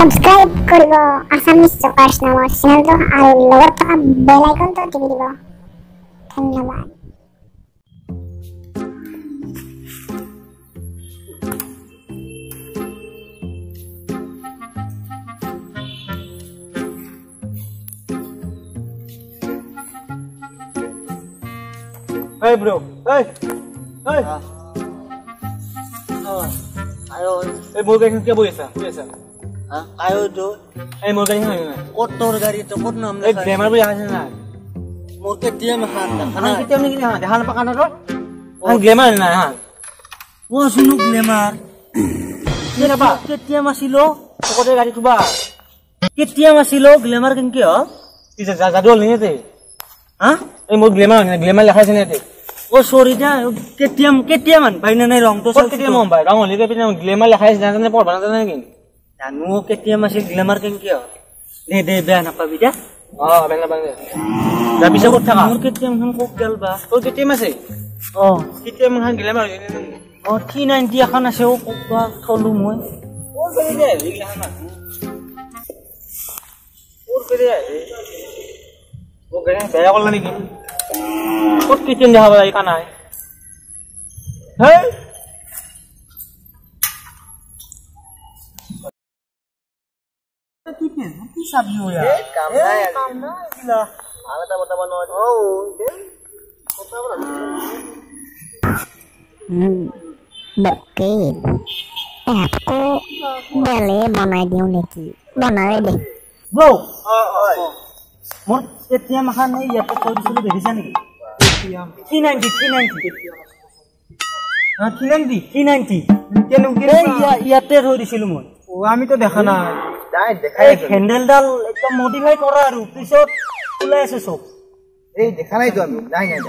Subscribe কৰিব Assamese জকাৰ্ছ নামৰ চেনেলটো আৰু লগত থকা বেল আইকনটো টিপি দিব। ধন্যবাদ। Hey bro, hey, hey. আয়ো এই মোৰ গাড়ীখন কিয় বহি আছা? বহি আছা? হা আয়ো তো। এই মোৰ গাড়ীখন নাই। ক'ত তোৰ গাড়ী তো ক'ত নাম এই গ্লেমাৰ বুলি আছে না? মোৰ কেটিএম এখন দেখা নাই। কেটিএম নেকি না? দেখা নাপা কানা তই? অ গ্লেমাৰ নাই হা। অ শুনো গ্লেমাৰ। কি নাপা? কেটিএম আছিল। পকতে গাড়ী থবা। কেটিএম আছিল গ্লেমাৰ কেনকে হ? কি জাদু হ'ল নেকি? হা? এই মোৰ গ্লেমাৰ নাই, গ্লেমাৰ লেখাইছে নে? ও সরি দা, কেটিএম কেটিএম আন পাই না নাই রং তো ক'ত কেটিএম হম ভাই? ৰং হ'লে পিনে গ্লেমাৰ লেখাইছে নাজানে, পঢ়বা নাজানে নেকি? জানো কেটিএম আছিল গ্লেমাৰ কেনকে হ? দে দে বেয়া নাপাবি দা। অ বেয়া নাপাবি দে। যা পিছে ক'ত থাকা? মোৰ কেটিএম খন ক'ত গেল বা? তোৰ কেটিএম আছে? অ কেটিএম খন গ্লেমাৰ অ 390 এখন আছে, ও ক'ত বা থলো মই। ক'ত গেলি দে এইগিলা খন? ক'ত গেলি দে? ও গেলে বেয়া কৰলা নেকি? ক'ত কেটিএম দেখাব লাগে কানাই? হেই কি ফেসবুক কি চাবি ও ইয়াৰ? কাম নাই, কাম নাই এইগিলা। ভাল এটা বতাব নোৱাৰি। অ মক্কেল এহঁতকো বেলে বনাই দিওঁ নেকি? বনাই দে। ব্ৰ, মোৰ কেটিএম এখন এই ইয়াতে থৈ দিছিলো, দেখিছা নেকি? 390 390 হা 390 390 কেনে ইয়াতে থৈ দিছিলো মই। ও আমিতো দেখা নাই। নাই দেখাই এই হেন্ডেলডাল একদম মডিফাই কৰা আৰু পিছত ওলাই আছে চব। এই দেখা নাই তো আমি। নাই নাই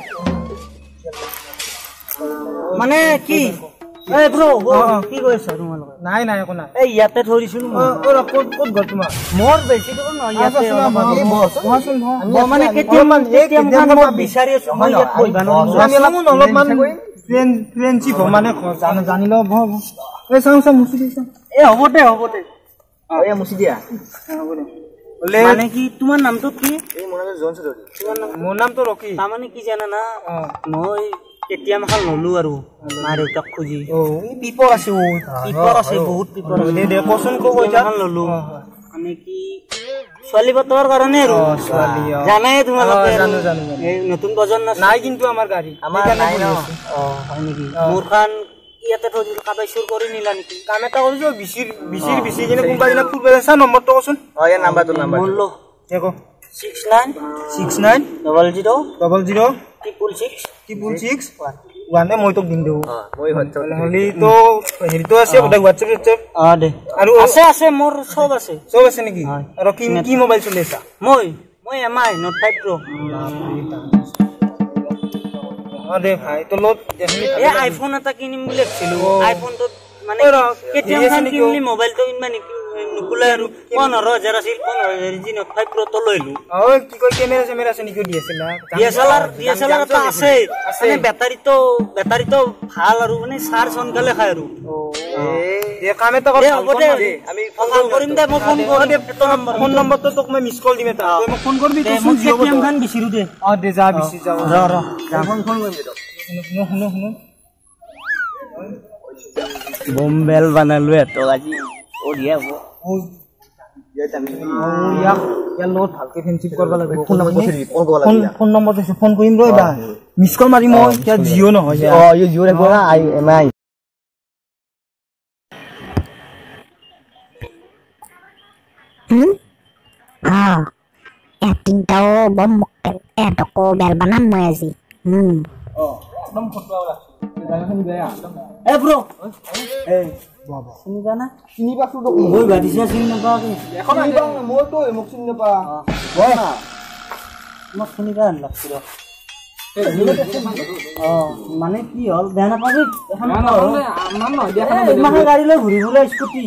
মানে কি? এই ব্ৰ, কি কৈ আছা তোমালোকে? নাই নাই একো নাই। এই ইয়াতে থৈ দিছিলো মই। অ ক'ত ক'ত গ'ল তোমাৰ? মোৰ বেছি দূৰ নহয় ইয়াতে। মানে কেটিএম মই বিচাৰি আছো, মই ইয়াত বহিব নোৱাৰিম। অলপমান ফ্ৰেণ্ডশ্বিপ মানে জানি লওঁ। এই চাওঁ চাওঁ মুচি দি চাওঁ। এই হ'ব দে, হ'ব দে। এই মুচি দিয়া। হ'ব দে। মানে কি তোমাৰ নামটো কি? এই মোৰ নামটো জন চৌধুৰী। মোৰ নামটো ৰকি। তাৰমানে কি জানা না, মই কেটিএম এখন ললো আৰু মা দেউতাক খুজি। অ পিপৰ আছে, অ পিপৰ আছে, বহুত পিপৰ আছে। দে দে কচোন ক কৈ এখন ললো মানে কি ছোৱালী বতৰ কাৰণে আৰু। ছোৱালী জানাই তোমালোকে। জানো জানো। এই নতুন প্ৰজন্ম নাই কিন্তু আমাৰ গাড়ী আমাৰ নাই ন। অ হয় নেকি? মোৰখন ইয়াতে থৈ দিলো, কাবাই চুৰ কৰি নিলা নেকি? কাম এটা কৰিছো, বিচিৰ বিচিৰ বিচি কিনে কোনোবা দিনা ফুৰব যাইছা। নম্বৰটো কচোন। অ ইয়াৰ নাম্বাৰটো নাম্বাৰ মোৰ ল। দে ক। 69 69 00 00 666 666 1। মই তোক দিম দে। মই হোৱাটছএপ হ'লে তো হেৰিটো আছে বোধহয়, হোৱাটছএপ চোৱাটছএপ। অ দে আৰু আছে আছে মোৰ চব আছে। চব আছে নেকি? আৰু কি কি মোবাইল চলি আছা? মই মই এম আই নোট 5 প্ৰ। অ দে ভাই তো লগত এই আইফোন এটা কিনিম বুলি ভাবিছিলো। আইফোনটোত মানে কেটিএম খন কিনলি মোবাইলটো ইমান নুকুলাই আৰু 15,000 আছিল, 15,000 জি নোট 5 প্ৰ তো লৈ লো। অ কি কয় কেমেৰা চেমেৰা আছে নেকি? DSLR DSLR DSLR এটা আছে, মানে বেটাৰীটো বেটাৰীটো ভাল আৰু মানে চাৰ্জ সোনকালে খায় আৰু। দে কাম এটা কৰ, হ'ব দে আমি ফোন কৰিম দে। মই ফোন কৰিম দে, ফোন নম্বৰটো তোক মই মিছ কল দিম এটা, তই মোক ফোন কৰিবি। দে মোক কেটিএম খন বিচাৰো দে। অ দে যা বিচাৰি যা। ৰ ৰ ফোন ফোন কৰিম দে তোক। শুনো শুনো শুনো। বোমবেল বানালো এহঁতক আজি বঢ়িয়া হ'ব। ইয়াক ইয়াৰ লগত ভালকে ফ্ৰেণ্ডশ্বিপ কৰিব লাগিব। ফোন নম্বৰ দিবি, ফোন কৰিব লাগিব। ফোন নম্বৰ দিছো, ফোন কৰিম ৰ। এবাৰ মিছ কল মাৰিম মই। ইয়াত জিঅ' নহয়। অ ই জিঅ' থাকিব না I am আই। অ এহঁত তিনিটাও বৰ মক্কেল, এহঁতকো বেল বনাম মই আজি। অ একদম ফটোৱা লাগছে গাড়ীখন বেয়া। এ ব্ৰ, এই চিনি পা না? চিনি পাইছো তোক। মই ভাবিছা চিনি নাপাওঁ। এখন মইতো মোক চিনি নাপা। মোক চিনি পা লাগছিল। অ মানে কি হ'ল, বেয়া নাপাবি। এখন গাড়ী লৈ ঘূৰি ফুৰে স্কুটি।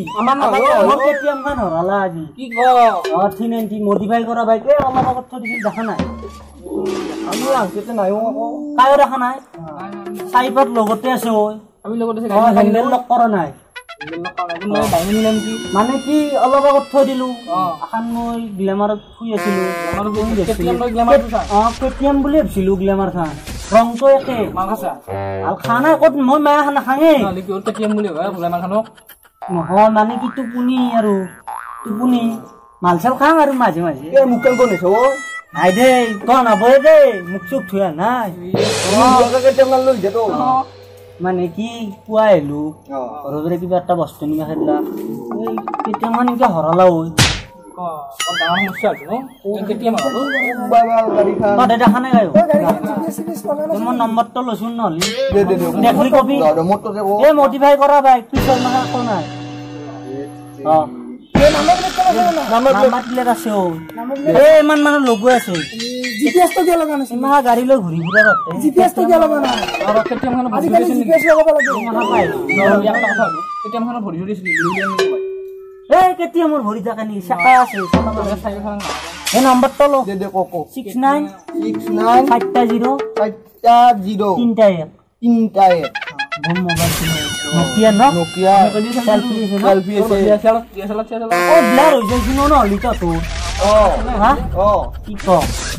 মোৰ কেটিএম খন হৰালা আজি। কি ক? অ 390 মডিফাই কৰা বাইক অলপ আগত থৈ দিছিল, দেখা নাই? আমি আহোঁতে নাই আকৌ। কায়ো দেখা নাই? চাৰিপাত লগতে আছে ঐ। আমি লগতে হেণ্ডেল লক কৰা নাই। মানে কি অলপ আগত থৈ দিলো এখন মই গ্লেমাৰত শুই আছিলো কেটিএম বুলি ভাবিছিলো গ্লেমাৰ খান ৰংটো একে আৰু খানা ক'ত মই মায়া খানা খাঙে নহয় মানে কি টোপনি আৰু টোপনি মাল চাল খাং আৰু মাজে মাজে নাই দে তই নাবয়ে দে মোক চুক থোৱা নাই মানে কি পুৱা আহিলো ঘৰৰ পৰা কিবা এটা বস্তু নিবা খেদিলা এই কেতিয়ামান এনেকে হৰালা ঐ তই দেখা নাই মই নম্বৰটো লৈছো নহ'লে দেখলি কবি এই মডিফাই কৰা বাইক পিছৰ মানে একো নাই অ নাম্বাৰ প্লেট আছে ঐ এই ইমান মানুহ লগোৱা আছে জিপিএস তো কিয় লগা নাছিল ইমান গাড়ী লৈ ঘূৰি ফুৰা তাতে জিপিএস তো কিয় লগা নাই আজিকালি জিপিএস লগাব লাগে এই কেতিয়া মোৰ ভৰি থাকে নেকি চাকা আছে এই নম্বৰটো ল 69 69 70 70 31 31 মোৰ মোবাইল নকিয়া ন নকিয়া সেলফি আছে সেলফি আছে ও ব্লাৰ হৈ যাইছিল ন নহ'লে তোৰ অ হা অ কি ক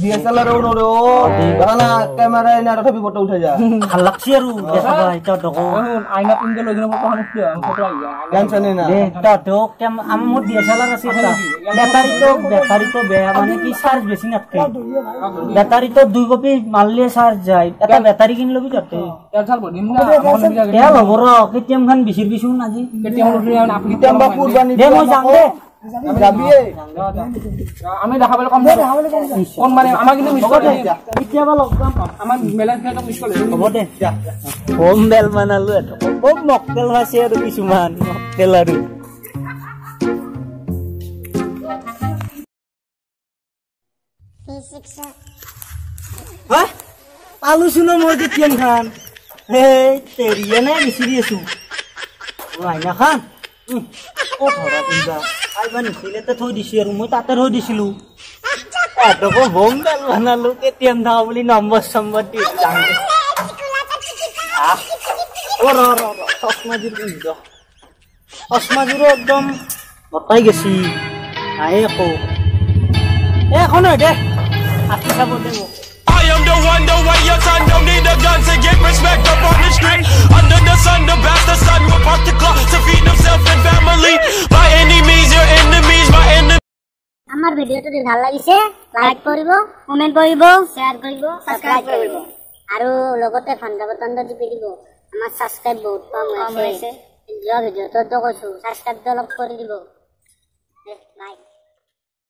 ডিএসএলআৰ ও নৰে ও না ক্যামেৰা এনে তথাপি ফটো উঠাই যা ভাল লাগছি আৰু দেখা পাই তহঁতকো আইনা পিন্ধে লৈ কিনে ফটো ফটো আহি যায় টেনচনে না দে তহঁতক মোৰ ডিএসএলআৰ আছে এটা বেটাৰীটো বেয়া মানে কি চাৰ্জ বেছি নাথাকে বেটাৰীটো 2 কপি মাৰলে চাৰ্জ যায় এটা বেটাৰী কিনি ল'বি তহঁতে তেল চাল ভৰি দিম তেল হ'ব ৰ কেটিএম খান বিচাৰিবিচোন আজি কেটিএম বা কুৰবানী দে মই যাম দে যাবিয়ে আমি দেখা পালে কম কম মানে আমাৰ কিন্তু মিছ কৰে কেতিয়াবা লগ পাম আমাৰ মেলা খেলটো মিছ কৰে হ'ব দে কম বেল বানালো এটা কম মক্কেল আছে আৰু কিছুমান মক্কেল আৰু হা পালোছো ন মই কেটিএম খান এই তেৰিয়ে নাই বিচাৰি আছো আইনা খান ক'ত হৰা কোনোবা আইবা নিখিলেতে থৈ দিছো আৰু মই তাতে থৈ দিছিলো এটকো বোম বেল বানালো কেটিএম থকা বুলি নম্বৰ চম্বৰ দি অ ৰ ৰ ৰ চশমাযোৰ পিন্ধি ৰ চশমাযোৰো একদম বতাই গেছি নাই একো এখন নহয় দে আঁকি চাব দে মোক I am the one, the way your son don't need a gun to get respect up on the street. Under the sun, the bastard son will park the clock to feed himself and family. By any means, your enemies, my enemies. আমাৰ ভিডিওটো যদি ভাল লাগিছে like কৰিব, comment কৰিব, share কৰিব, subscribe কৰিব আৰু লগতে ঘণ্টা বটনটো টিপি দিব। আমাৰ সাবস্ক্ৰাইব বহুত কম হৈছে, যোৱা ভিডিওটোতো কৈছো সাবস্ক্ৰাইবটো অলপ কৰি দিব। বাই।